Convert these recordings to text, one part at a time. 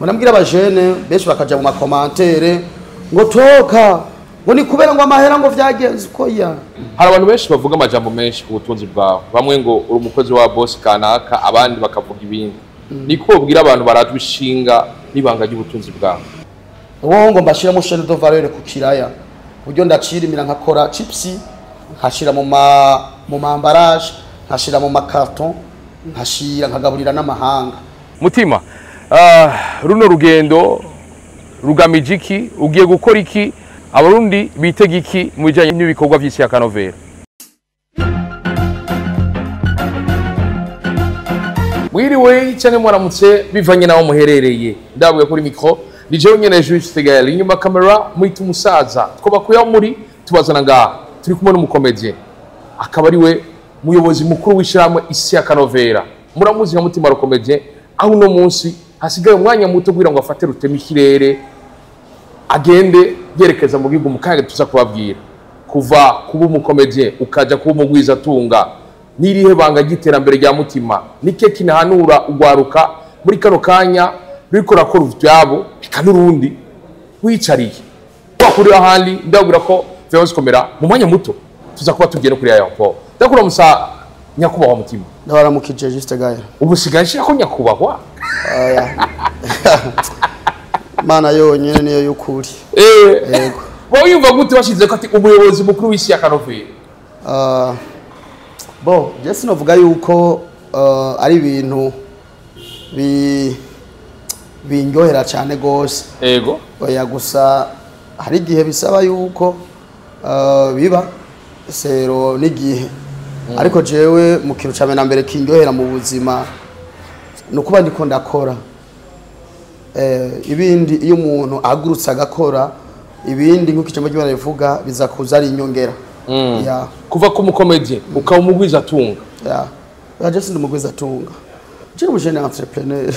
Murambwira abajene benshi bakaja mu ma commentaires ngo toka ngo ni kubera ngo amahera ngo vyagenze uko ya. Hari abantu benshi bavuga amajambo menshi ku butunzi bwawe, bamwe ngo uri umukozi wa boss kanaka, abandi bakavuga ibindi. Niko ubwira abantu barazwi ishinga n'ibanga ry'ubutunzi bwawe? Wowe ngo mbashiremo chaîne de valeur ku kiraya, buryo ndacirimira nkakora chips, nkashira mu ma emballage, nkashira mu ma carton, nkashira nkagaburira n'amahanga. Mutima, runo rugendo rugamije iki? Ugiye gukora iki? Abarundi bitega iki mu bijanye n'ibikorwa vy'isi ya Kanovera? Mwiriwe canke mwaramutse bivanye naho muherereye. Ndabwiye kuri micro ni jewe nyene Juste Gaël, inyuma kamera mwita umusaza. Twabakuye aho muri tubazana ngaha. Turi kumwe n'umu comédien, akaba ari we muyobozi mukuru w'ishirahamwe Isi ya Kanovera. Muramuzi nka Mutima le Comédien, aho uno munsi hasigaye umwanya muto kugira ngo afate rutema ikirere agende yerekeza mu gihugu. Mu kanya tuza kubabwira kuva kuba umu comédien ukaja kuba umugwizatunga, n'irihe banga ry'iterambere rya Mutima, nike kinahanura ugwaruka muri kano kanya ruriko rakora ivyabo, eka n'urundi wicariye wakuri ahandi. Ndabwira ko vyose komera mu mwanya muto tuza kuba tugiye no kuri aéroport. Ndakura musa nyakubahwa Mutima. Ndabaramukije, Juste Gaël. Ubu sigaye nshirako nyakubahwa. Oya. Mana yonyene niyo y'ukuri. Yego. Wowe yumva gute washize ko ati umuyobozi mukuru w'isi ya Kanovera? Bo je sinovuga yuko ari ibintu bindyohera cyane gose. Oya, gusa hari igihe bisaba yuko biba sero n'igihe, ariko jewe mu kintu ca mbere na mbere kindyohera mu buzima ni ukuba ndiko ndakora. Ibindi iyo umuntu ahagurutse agakora, ibindi nk'uko ijambo ry'Imana rivuga biza kuza ari inyongera. Ya. Kuva ku mu comédien ukaba umugwizatunga. Ya. Oya, je sindi umugwizatunga, je ni jeune entrepreneur.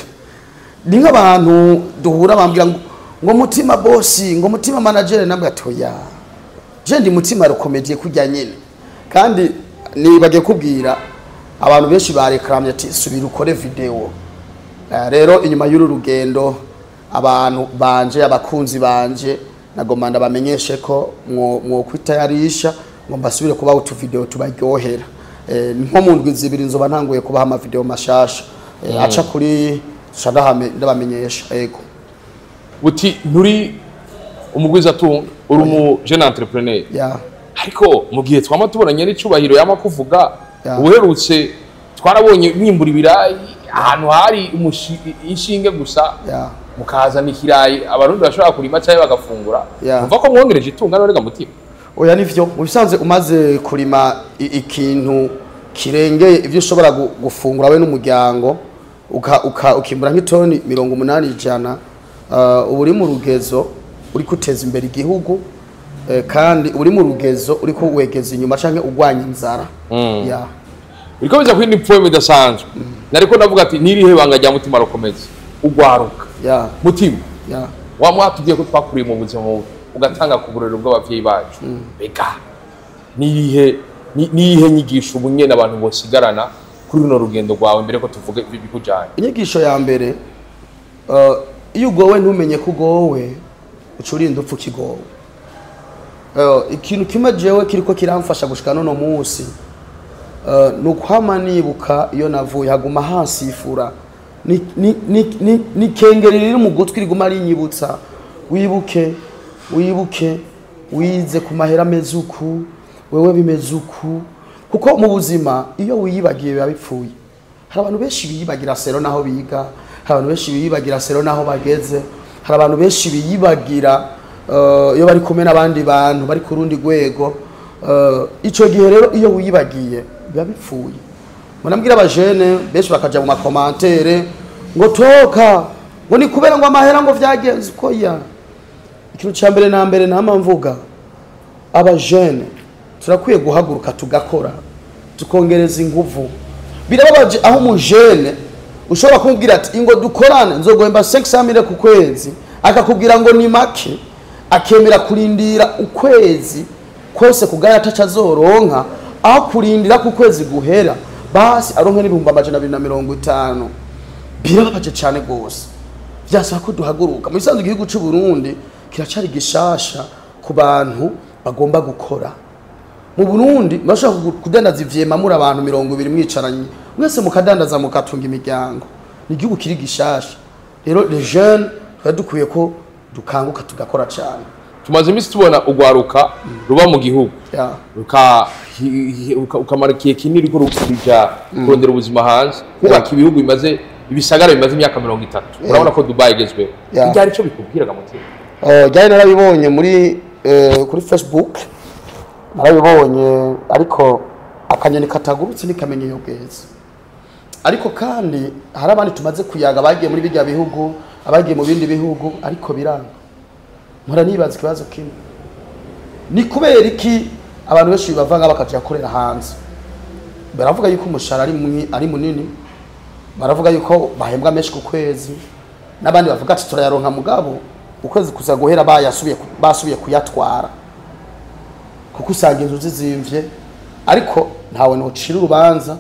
Ni nk'abantu duhura bambwira ngo Mutima boss, ngo Mutima manager, nabwo atoya. Je ndi Mutima le Comédien kurya nyene. Kandi nibagiye kubwira abantu benshi barekramye ati subira ukore video. Rero inyuma y'uru rugendo, abantu banje, abakunzi banje, nagomba ndabamenyeshe ko mwo kwitayarisha ngo mbasubire kubaho utu video tubaryohera. Nko mu ndwi 2 nzoba ntanguye kubaha ama video mashasha aca kuri shadahame, ndabamenyesha. Ego. Uti nturi umugwizatunga, uri umu jeune entrepreneur. Ya. Ariko mu gihe twama tubonanye n'icubahiro yama kuvuga, ubuherutse twarabonye mwimbura ibirayi ahantu hari inshinge gusa, mukazana ikirayi Abarundi bashobora kurima cyangwa bagafungura. Umva ko mwongereje itunga none ga Mutima? Oya, nivyo. Mu bisanzwe umaze kurima ikintu kirengeye ivyo ushobora gufungura we n'umuryango, ukimbura nk'itoni 80, 100, uba uri mu rugezo uri guteza imbere igihugu, kandi uri mu rugezo uri wegeza inyuma canke urwanya inzara. Ya. Biriko biza kwindi poème idasanzwe. Nariko ndavuga ati nirihe banga rya Mutima rukomeze ugwaruka? Mutima, wa mwatubwiye ko twakuriye mu buzima bubi, ugatanga ku burero bw'abavyeyi bacu. Mbega niyihe nyigisho ubu nyene abantu bosigarana kuri runo rugendo rwawe, mbere ko tuvuge ibikujanye? Inyigisho ya mbere, iyo ugowe ntumenye ko ugowe, uca urinda upfa ukigowe. Ikintu kimwe jewe kiriko kiramfasha gushika n'uno munsi, ni ukwama nibuka iyo navuye, haguma hansifura. Ni kengeri riri mu gutwi riguma rinyibutsa: wibuke, wibuke wize ku mahera ameze uku, wewe bimeze uku. Kuko mu buzima iyo wiyibagiye biba bipfuye. Hari abantu benshi biyibagira sero naho biga, hari abantu benshi biyibagira sero naho bageze, hari abantu benshi biyibagira iyo bari kumwe n'abandi bantu bari ku rundi rwego. Ico gihe rero iyo wiyibagiye biba bipfuye. Murambwira abajene benshi bakaja mu ma commentaires ngo toka ngo ni kubera ngo amahera ngo vyagenze uko ya. Ikintu ca mbere na mbere ntama mvuga, abajene turakwiye guhaguruka tugakora, tukongereza inguvu. Birababaje aho umujene ushobora kumubwira ati ingo dukorane, nzoguhemba 500 ku kwezi, akakubwira ngo ni make, akemera kurindira ukwezi kose kugaya ataca azoronka, aho kurindira ku kwezi guhera basi aronke n'250,000. Birababaje cyane gose. Vyasaba ko duhaguruka. Mu bisanzwe igihugu c'u Burundi kiracari gishasha ku bantu bagomba gukora. Mu Burundi bashobora kudandaza ivyema muri abantu 20 mwicaranye mwese mukadandaza mukatunga imiryango. Ni igihugu kiri gishasha. Rero les jeunes twari dukwiye ko dukanguka tugakora cyane. Tumaze iminsi tubona ugwaruka ruba mu gihugu ukamara igihe kinini uriko ruja kurondera ubuzima hanze, kubaka ibihugu bimaze, ibisagara bimaze imyaka 30. Urabona ko Dubai igezweho. Byari ico bikubwiraga mutima? Byari narabibonye muri kuri Facebook, narabibonye, ariko akanyoni katagurutse nikamenye iyo bweze. Ariko kandi hari abandi tumaze kuyaga bagiye muri bijya bihugu, abagiye mu bindi bihugu, ariko biranga. Mpora nibaza ikibazo kimwe, ni kubera iki abantu benshi bavanga bakaja korera hanze? Baravuga yuko umushahara ari munini, baravuga yuko bahembwa menshi ku kwezi, n'abandi bavuga ati turayaronka mugabo ukwezi kuza guhera basubiye kuyatwara, kuko usanga inzu zizimvye. Ariko ntawe nocira urubanza,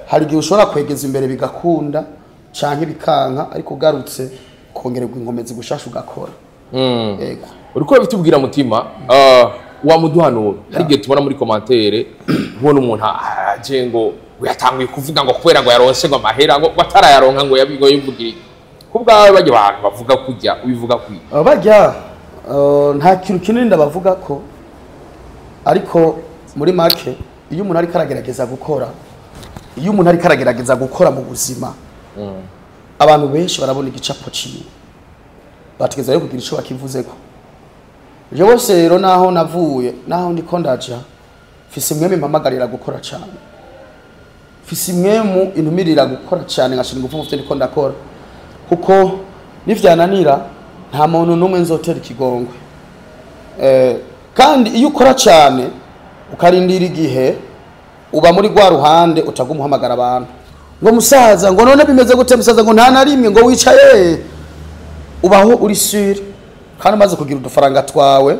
hari igihe ushobora kwegeza imbere bigakunda canke bikanka, ariko ugarutse kongererwa inkomezi gushasha ugakora. Yego. Uriko bitubwira mutima, wa muduhanura. Hari igihe tubona muri commentaire ubona umuntu aje ngo yatanguye kuvuga ngo kubera ngo yaronse ngo amahera, ngo batarayaronka ngo yabigo yivugira. Kubwawe bajya abantu bavuga kujya ubivuga kwi. Bajya nta kintu kinini ndabavuga ko, ariko muri make iyo umuntu ariko aragerageza gukora, iyo umuntu ariko aragerageza gukora mu buzima, abantu benshi barabona igicapo ciwe, bategeza rero kugira ico bakivuzeko. Jewe rero naho navuye, naho ndiko ndaja, mfise imwemu impamagarira gukora cyane, mfise imwemu intumirira gukora cyane, nkashira ingufu mu vyo ndiko ndakora, kuko nivyananira nta muntu n'umwe nzotera ikigongwe. Kandi iyo ukora cyane ukarindira igihe, uba muri rwa ruhande utaguma uhamagara abantu ngo musaza, ngo none bimeze gute musaza, ngo nta na rimwe ngo wicaye. Ubaho uri sûr, kandi umaze kugira udufaranga twawe,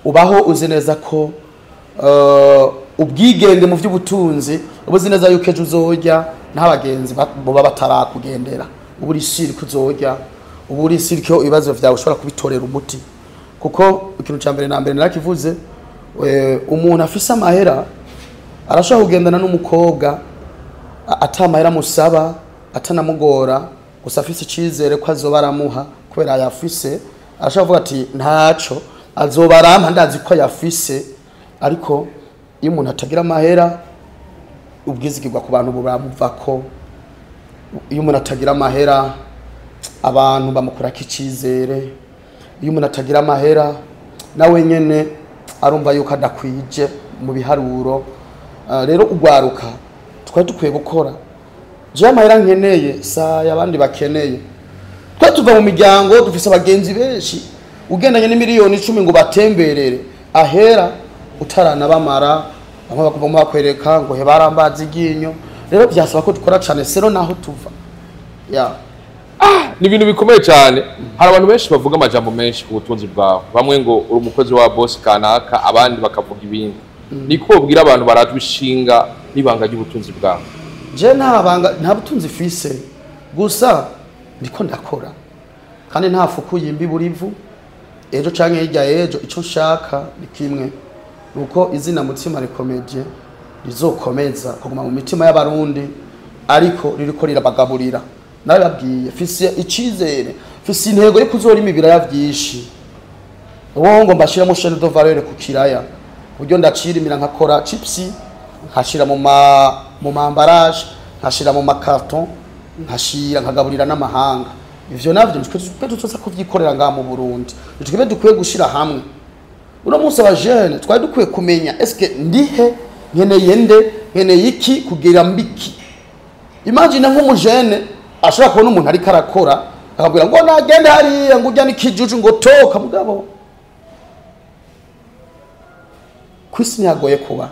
ubaho uzi neza ko ubwigenge mu by'ubutunzi, uba uzi neza yuko ejo uzorya n'abagenzi boba batarakugendera. Uba uri sûr ko uzorya, uba uri sûr ko ibibazo vyawe ushobora kubitorera umuti. Kuko ikintu ca mbere na mbere narakivuze, umuntu afise amahera arashobora kugendana n'umukobwa atamahera musaba, atanamugora, gusa afise icizere ko azoba aramuha kubera ayafise. Arashobora kuvuga ati ntaco azoba arampa, ndazi ko ayafise. Ariko iyo umuntu atagira amahera, ubwizigirwa ku bantu buramuvako. Iyo umuntu atagira amahera, abantu bamukurako icizere. Iyo umuntu atagira amahera, nawe nyene arumva yuko adakwije mu biharuro. Rero ugwaruka twari dukwiye gukora. Jewe amahera nkeneye saya abandi bakeneye. Twe tuva mu miryango dufise abagenzi benshi, ugendanye n'imiliyoni 10 ngo batemberere ahera utaranabamara, bamwe bakuvamo bakwereka ngo he barambaza iryinyo. Rero byasaba ko dukora cyane sero naho tuva. Ni ibintu bikomeye cyane. Hari abantu benshi bavuga amajambo menshi ku butunzi bwawe, bamwe ngo uri umukozi wa boss kanaka, abandi bakavuga ibindi. Niko ubwira abantu baratwa ishinga n'ibanga ry'ubutunzi bwawe? Je nta banga, nta butunzi fise, gusa ndiko ndakora kandi nta fukuye imbi burivu. Ejo canke hirya ejo ico nshaka ni kimwe, nuko izina Mutima rikomeje rizokomeza kuguma mu mitima y'abarundi, ariko ririko rirabagaburira. Narababwiye mfise icizere, mfise intego yo kuzorima ibiraya vyinshi. Uwo ngo mbashiramo chaîne de valeur ku kiraya, uburyo ndacirimira nkakora chips, nkashira mu ma emballage, nkashira mu makarton, nkashira nkagaburira n'amahanga. Ivyo navyo twe tuzoza kuvyikorera ngaha mu Burundi. Twebwe dukwiye gushira hamwe. Uno munsi aba jeune twari dukwiye kumenya eske ndihe, nkeneye nde, nkeneye iki kugira mbiki. Imagine nk'umujene ashobora kubona umuntu ariko arakora akabwira ngo nagende hariya ngo ujya n'ikijuju ngo toka, mugabo kwisi ntihagoye kuba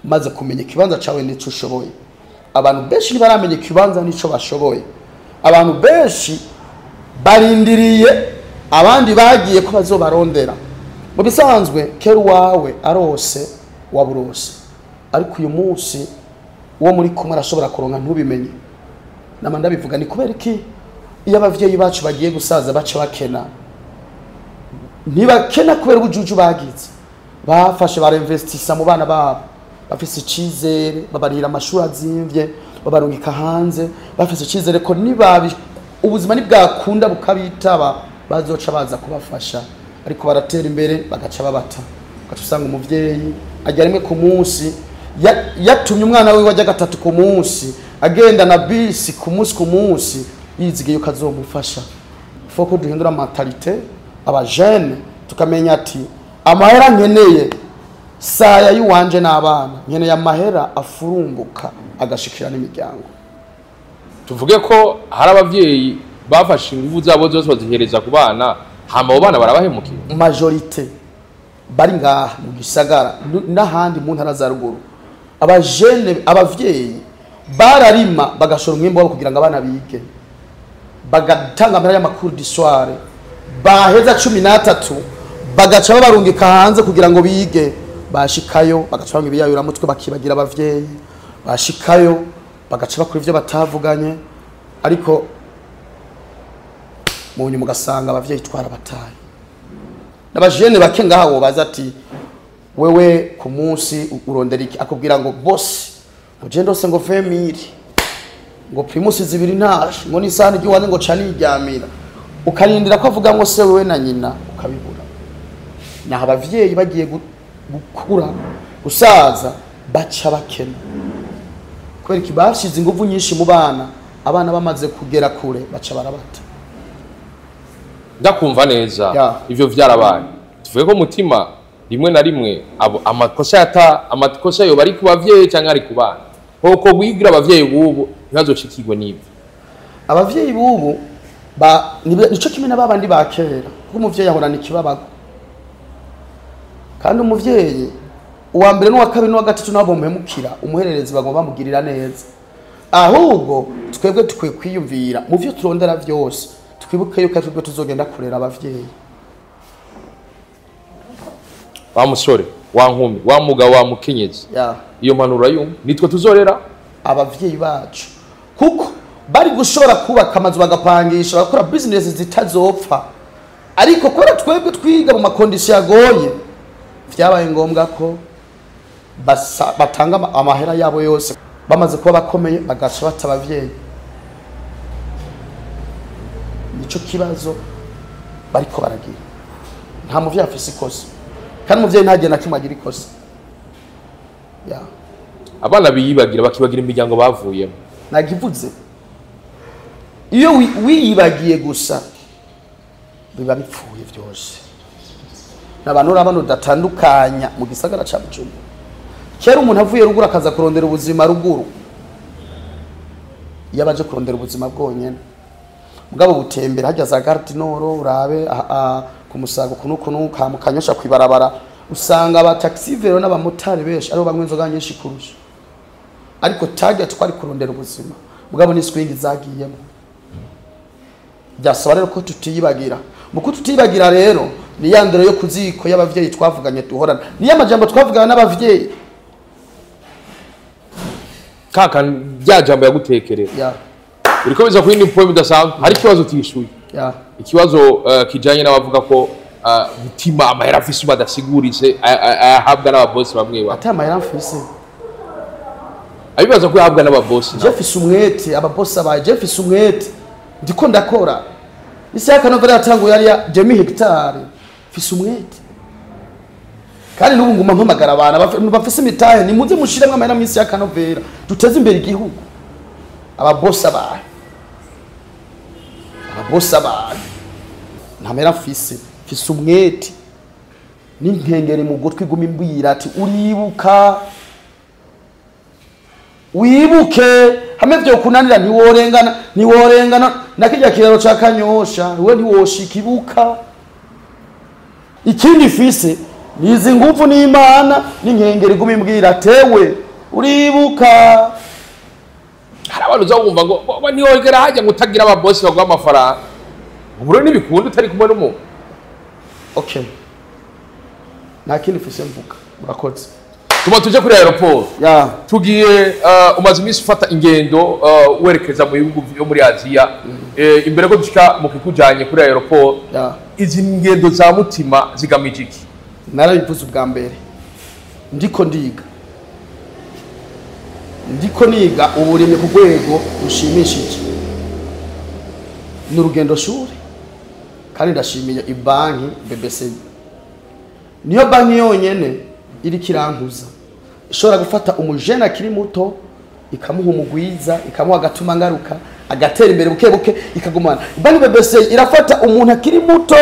maze kumenya ikibanza cawe n'ico ushoboye. Abantu benshi ntibaramenya ikibanza n'ico bashoboye. Abantu benshi barindiriye abandi bagiye ko bazobarondera. Mu bisanzwe kera uwawe arose waburose, ariko uyu munsi uwo muri kumwe arashobora kuronka ntubimenye. Nama ndabivuga ni kubera iki Iyo abavyeyi bacu bagiye gusaza baca bakena, ntibakena kubera ubujuju bagize. Bafashe barinvestisa mu bana babo, bafise icizere, babarihira amashuri azimvye, babarungika hanze, bafise icizere ko nibabi ubuzima nibwakunda bukabitaba bazoca baza kubafasha. Ariko baratera imbere bagaca babata. Ugaca usanga umuvyeyi ajya rimwe ku munsi, yatumye umwana wiwe ajya gatatu ku munsi, agenda na bisi ku munsi ku munsi, yizigiye yuko azomufasha. Faut ko duhindura mentalité aba jeune, tukamenya ati amahera nkeneye saya y'uwanje n'abana, nkeneye amahera afurumbuka agashikira n'imiryango. Tuvuge ko hari abavyeyi bafashe ingufu zabo zose bazihereza ku bana, hama abo bana barabahemukira. Majorité bari ngaha mu gisagara n'ahandi mu ntara za ruguru, abajene abavyeyi bararima bagashora umwimbu wabo kugira ngo abana bige, bagatanga amahera y'amakuru du soir, baheza 13 bagaca babarungika hanze kugira ngo bige. Bashikayo bagaca banywa ibiyayuramutwe bakibagira abavyeyi, bashikayo bagaca bakora ivyo batavuganye, ariko mu nyuma ugasanga abavyeyi twarabataye. N'abajene bake ngaha wobaza ati wewe ku munsi urondera iki, akubwira ngo boss uje ndose ngo 20000, ngo primus zibiri ntashe, ngo n'isahani ry'iwanjye ngo ca niryamira. Ukarindira ko avuga ngo se wewe na nyina, ukabibura. Naho abavyeyi bagiye gukura gusaza baca bakena kubera iki? Bashize inguvu nyinshi mu bana, abana bamaze kugera kure baca barabata. Ndakumva neza. Ya. Ivyo vyarabaye. Tuvuge ko mutima rimwe na rimwe abo amakosa yata amakosa yoba ari ku bavyeyi canke ari ku bana, koko wigira abavyeyi bubu ntibazoshikirwe n'ivyo. Abavyeyi bubu nico kimwe n'ababandi ba kera, kuko umuvyeyi ahorana ikibabago. Kandi umuvyeyi uwa mbere n'uwa kabiri n'uwa gatatu nabo bamuhemukira, umuhererezi bagomba bamugirira neza. Ahubwo twebwe dukwiye kwiyumvira mu vyo turondera vyose, twibuke yuko twebwe tuzogenda kurera abavyeyi. Wa musore, wa nkumi, wa mugabo, wa mukenyezi, Ya. iyo mpanuro yumva, nitwe tuzorera abavyeyi bacu, kuko bari gushobora kubaka amazu bagapangisha, bagakora business zitazopfa. Ariko kubera twebwe twiga mu ma conditions agoye, vyabaye ngombwa ko batanga amahera yabo yose. Bamaze kuba bakomeye bagaca bata abavyeyi. Nico kibazo bariko baragira. Nta muvyeyi afise ikosa, kandi umuvyeyi ntagiye na kimwe agira ikosa. Ya. Abana biyibagira, bakibagira imiryango bavuyemo. Nagivuze, iyo wiyibagiye gusa biba bipfuye byose. N'abantu urabona udatandukanya mu gisagara ca Bujumbura. Kera umuntu avuye ruguru akaza kurondera ubuzima ruguru, iyo abaje kurondera ubuzima bwonyene, mugabo butembera hajya za Gare du Nord, urabe ku Musago kunu kunu ka mu Kanyosha kwibarabara, usanga aba taxi vélo n'abamotari benshi aribo banywa inzoga nyinshi kurusha. Ariko target twari kurondera ubuzima, mugabo ni swing zagiyemo. Byasaba rero ko tutiyibagira. Mu kututibagira rero ni ya ndero yo kuziko y'abavyeyi twavuganye duhorana, ni ya majambo twavugana n'abavyeyi. Kaka rya jambo yagutekerera Ya. uriko biza ku yindi point idasanzwe. Hari ikibazo utishuye, Ya. ikibazo kijanye n'abavuga ko mutima amahera afise ubu adasiguritse, ayahabwa n'ababosi bamwe bamwe. Ata amahera mfise. Abibaza ko yahabwa n'ababosi. Je mfise umwete, ababosi abaye, je mfise umwete, ndiko ndakora. Isi ya kanovera yatanguye yari ya demi hectare. Mfise umwete kandi n'ubu nguma mpamagara abantu bafise imitahe, nimuze mushiremwo amahera mu isi ya kanovera, duteze imbere igihugu. Ababosi abaye, ababosi abaye, nta mahera mfise, mfise umwete n'inkengeri mu gutwi iguma imbwira ati uribuka, wibuke hamwe vyo kunanira, ntiworengana, ntiworengana na kirya kiraro ca Kanyosha, we ntiwoshika. Ibuka ikindi fise nizi nguvu n'Imana n'inkengeri iguma imbwira tewe uribuka. Hari abantu uza wumva ngo ntiwogera hajya ngo utagira ababosi baguha amafaranga. Ubu rero ntibikunda utari kumwe n'umuntu. Okay, nta kindi fise mvuga, murakoze. Tuma tuje kuri aéroport. Ya. Tugiye, umaze iminsi ufata ingendo werekeza mu bihugu byo muri Aziya. Imbere ko dushika mu kikujanye kuri aéroport, Ya. izi ngendo za Mutima zigamije iki? Narabivuze ubwa mbere, ndiko ndiga, ndiko niga uburimyi ku rwego rushimishije. Ni urugendo shuri, kandi ndashimiye ibanki BBC. Niyo banki yonyene iriko irankuza, ishobora gufata umujene akiri muto ikamuha umugwiza, ikamuha agatuma ngaruka, agatera imbere buke buke, ikagumana. Banki BBC irafata umuntu akiri muto,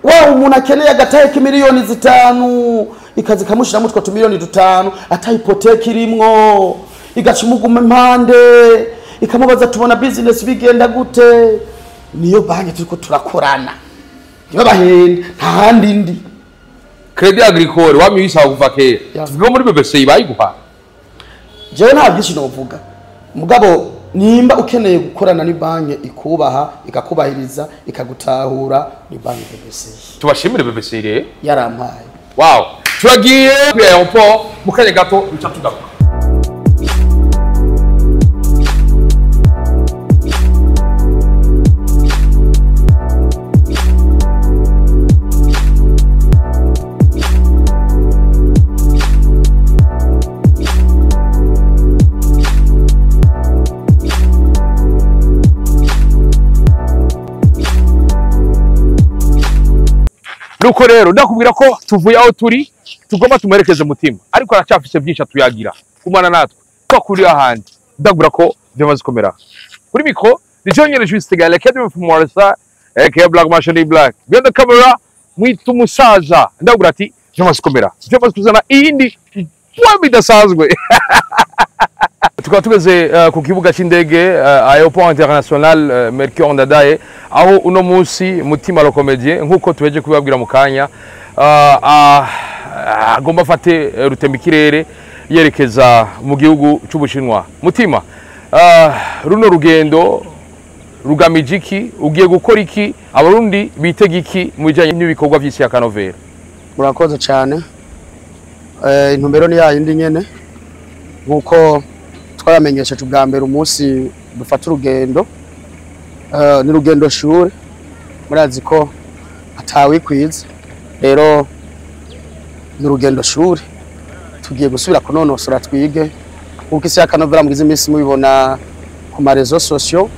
wa umuntu akeneye agatahe k'imiliyoni 5, ikaza ikamushyiramo utwo tumiliyoni 5 ata hypothèque irimwo, igaca imuguma impande, ikamubaza tubona business bigenda gute. Niyo banki turiko turakorana, niyo bahenda, nta handi ndi. Crédit Agricole wamye uyisaba kuva kera. Ya. Tuvuge ko muri BBC bayiguha. Jewe nta byinshi novuga, mugabo nimba ukeneye gukorana n'ibanki ikubaha, ikakubahiriza, ikagutahura, ni banki BBC. Tubashimire BBC rero. Yarampaye. Wow, turagiye kuri aéroport, mu kanya gato duca tugaruka. Nuko rero ndakubwira ko tuvuye aho turi, tugomba tumuherekeze Mutima, ariko aracyafise byinshi atuyagira. Kumana natwe twakuriye ahandi, ndakubwira ko byamaze komera. Kuri micro ni John nyene, Juste Gale Academy from Morisa, aka Black Machine Black. Behind the camera mwita umusaza. Ndakubwira ati byamaze komera, byamaze kuzana iyindi poem idasanzwe. Tukaba tugeze ku kibuga cy'indege, aéroport international Melchior Ndadaye, aho uno munsi Mutima le comédien, nkuko tuheje kubibabwira mu kanya, agomba afate rutembikirere yerekeza mu gihugu cy'Ubushinwa. Mutima, runo rugendo rugamije iki? Ugiye gukora iki? Abarundi bitega iki mu bijanye n'ibikorwa vy'isi ya Kanovera? Murakoze cyane. Intumbero ni yayindi nyene, nkuko twaramenyesheje ubwa mbere umunsi dufata urugendo. Ni urugendo shure, murazi ko atawikwiza, rero ni urugendo shure, tugiye gusubira kunonosora twige, kuko isi ya Kanovera mugize iminsi mubibona ku ma réseaux sociaux.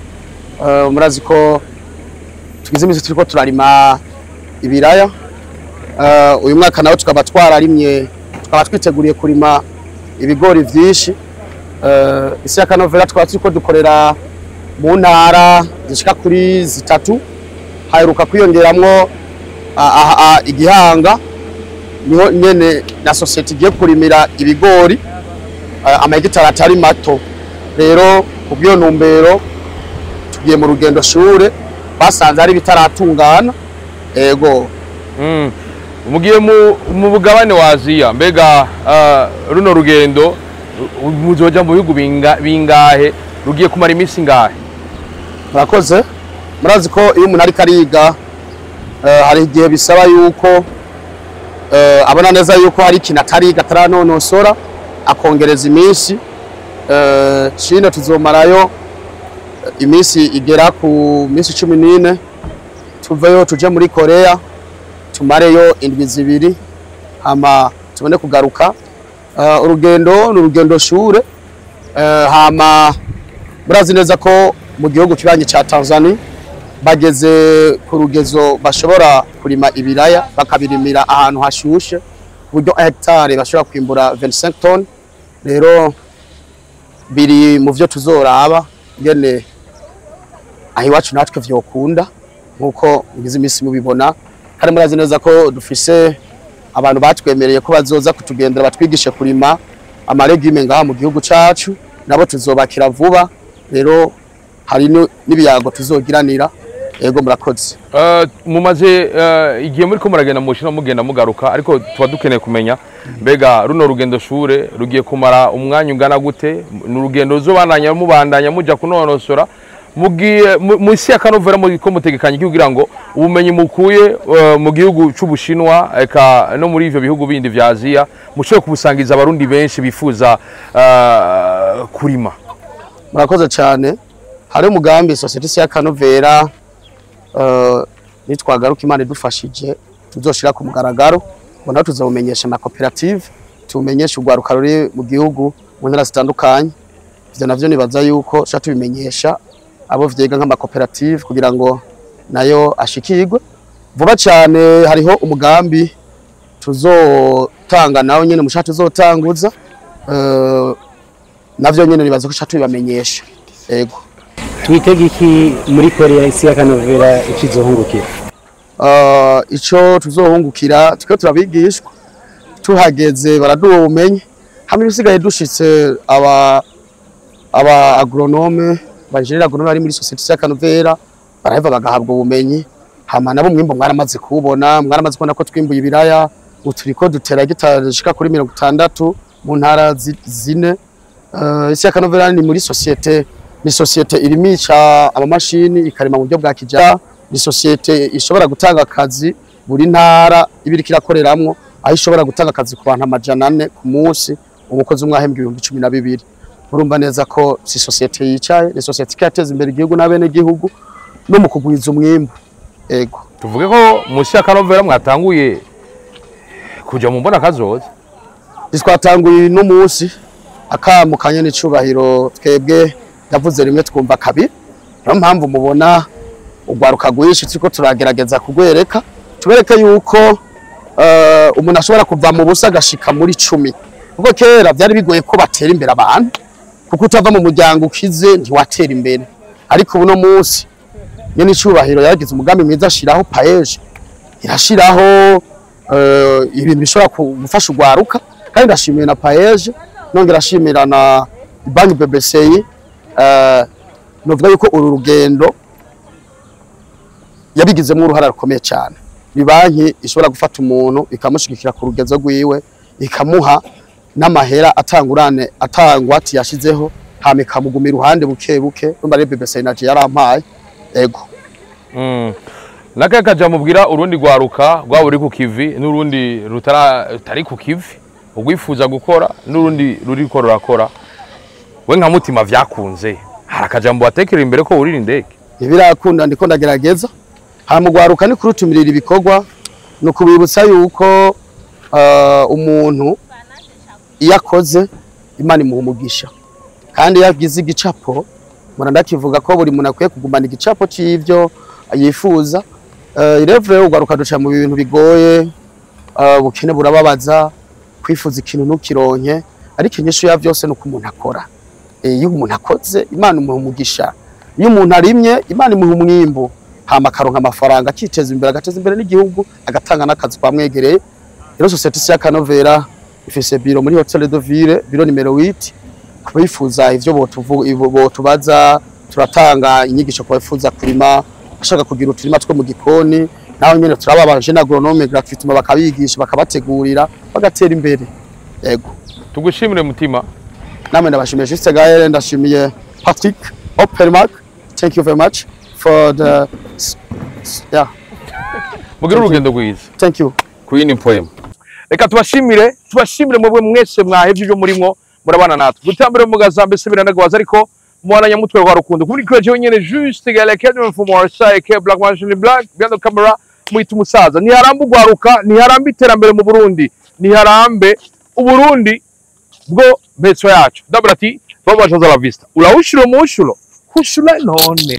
Murazi ko tugize iminsi turiko turarima ibiraya. Uyu mwaka nawe tukaba twararimye, tukaba twiteguriye kurima ibigori vyinshi. Isi ya Kanovera tukaba turiko dukorera mu ntara zishika kuri 3, haheruka kwiyongeramwo igihanga, niho nyene na société igiye kurimira ibigori amahegitari atari mato. Rero kubw'iyo ntumbero tugiye mu rugendo shure, basanze ari bitaratungana. Ego. Mugiye mu bugabane wa Aziya, mbega runo rugendo muzoja mu bihugu bingahe? Rugiye kumara iminsi ingahe? Murakoze. Murazi ko iyo umuntu ariko ariga, hari igihe bisaba yuko abona neza yuko hari ikintu atariga, ataranonosora, akongereza iminsi. Chine tuzomarayo iminsi igera ku minsi 14, tuveyo tuje muri Korea tumareyo indwi 2, hama tubone kugaruka. Urugendo ni urugendo shure. Hama murazi neza ko mu gihugu kibanyi ca Tanzania bageze ku rugezo bashobora kurima ibiraya, bakabirimira ahantu hashushe, ku buryo hectare bashobora kwimbura 25 tonnes. Rero biri mu vyo tuzoraba ngene aho iwacu natwe vyokunda, nkuko mugize iminsi mubibona. Kandi murazi neza ko dufise abantu batwemereye ko bazoza kutugendera batwigishe kurima ama légumes ngaha mu gihugu cacu, nabo tuzobakira vuba. Rero hari n'ibiyago tuzogiranira. Ego, murakoze. Mumaze igihe muri ko muragenda mu Bushinwa, mugenda mugaruka, ariko tuba dukeneye kumenya mbega runo rugendo shure rugiye kumara umwanya ungana gute? Ni urugendo ruzobandanya mubandanya muja kunonosora Mugiye mu isi ya Kanovera ko mutegekanye kugira ngo ubumenyi mukuye mu gihugu c'Ubushinwa eka no muri ivyo bihugu bindi vya Aziya mushobore kubusangiza abarundi benshi bifuza kurima? Murakoze cyane. Hari umugambi société ya Kanovera nitwagaruka Imana idufashije tuzoshira ku mugaragaro, ngo nawe tuzawumenyesha amakoperative, tumenyeshe urwaruka ruri mu gihugu mu ntara zitandukanye. Ivyo navyo nibaza yuko tuca tubimenyesha abo vyiga nk'amakoperative kugira ngo nayo ashikirwe vuba cyane. Hariho umugambi tuzotanga nawe nyene mushaka tuzotanguza, navyo nyene nibaza ko tuca tubibamenyesha. Ego. Twitege iki muri Korea, isi ya Kanovera ikizohungukira? Ico tuzohungukira, twe turabigishwa, tuhageze baraduha ubumenyi, hamwe ibisigaye dushitse aba agronome, ba ingénieur agronome bari muri société ya Kanovera baraheva bagahabwa ubumenyi, hama nabo umwimbo mwaramaze kuwubona, mwaramaze kubona ko twimbuye ibiraya. Ubu turiko dutera gitari kuri 60 mu ntara 4. Isi ya Kanovera ni muri société, ni société irimisha amamashini, ikarima mu buryo bwa kijambere. Ni société ishobora gutanga akazi buri ntara ibiri kirakoreramwo, aho ishobora gutanga akazi ku bantu 400 ku munsi, umukozi umwe ahembwa 12,000. Murumva neza ko si société yicaye, ni société ikateza imbere igihugu n'abene gihugu no mu kugwiza umwimbu. Ego. Tuvuge ko munsi ya Kanovera mwatanguye kuja mu mbona kazoza? Twatanguye no munsi akamukanye n'icubahiro, twebwe yavuze rimwe twumva kabiri. Niyo mpamvu mubona urwaruka rwinshi turiko turagerageza kugwereka, tubereke yuko umuntu ashobora kuva mu busa agashika muri 10, kuko kera byari bigoye ko batera imbere abantu, kuko utava mu muryango ukize ntiwatera imbere. Ariko ubu no munsi nyene icubahiro yaragize umugambi mwiza, ashiraho PAEEJ, irashiraho ibintu bishobora gufasha urwaruka. Kandi ndashimiye na PAEEJ, nongera ashimira na banki BBCI. Novuga yuko uru rugendo yabigizemo uruhara rukomeye cyane. Ni banki ishobora gufata umuntu ikamushigikira ku rugezo rwiwe, ikamuha n'amahera atangurane atangwa ati yashizeho, hama ikamuguma iruhande buke buke. Urumva rero BBCI naje yarampaye. Ego. Nakaye kaja mubwira urundi rwaruka rwaba uri ku kivi n'urundi rutari ku kivi, ugwifuza gukora n'urundi ruriko rurakora, we nka Mutima vyakunze, hari akajambo watekerera imbere ko urira indege? Ntibirakunda, ndiko ndagerageza. Hama urwaruka ni kurutumirira ibikorwa, ni ukubibutsa yuko umuntu iyo akoze Imana imuha umugisha, kandi iyo agize igicapo, mpora ndakivuga ko buri muntu akwiye kugumana igicapo c'ivyo yifuza. Irevure urwaruka duca mu bintu bigoye, ubukene burababaza, kwifuza ikintu ntukironke, ariko inyishu ya vyose ni uko umuntu akora. Iyo umuntu akoze Imana imuha umugisha, iyo umuntu arimye Imana imuha umwimbu, hama akaronka amafaranga akiteza imbere, agateza imbere n'igihugu, agatanga n'akazi kwamwegereye. Rero société ya Kanovera ifise biro muri Hotel de Ville, biro nimero 8. Kubifuza ivyo botubaza, turatanga inyigisho ku bifuza kurima, ashaka kugira uturima two mu gikoni, naho nyene turaba aba jeunes agronome gratuitement, bakabigisha, bakabategurira, bagatera imbere. Yego. Tugushimire, Mutima. Namwe ndabashimiye, Juste Gaël, ndashimiye Patrick Opelmark. Thank you very much for the yeah. Mugire urugendo rwiza. Thank you. Ku yindi poem. Reka tubashimire, tubashimire mwebwe mwese mwahevye ivyo murimwo murabana natwe gutambira mu gazambe se biranagwaza, ariko mwana nyamutwe wa rukundo kuri kweje nyene Juste Gaël Kevin from Marseille K Black Machine Black behind the camera mwita umusaza. Ntiharambe ugwaruka, ntiharambe iterambere mu Burundi, ntiharambe Uburundi bwo mpetso yacu. Ndabura ati babajaza la vista ulawushuro mushulo hushula none.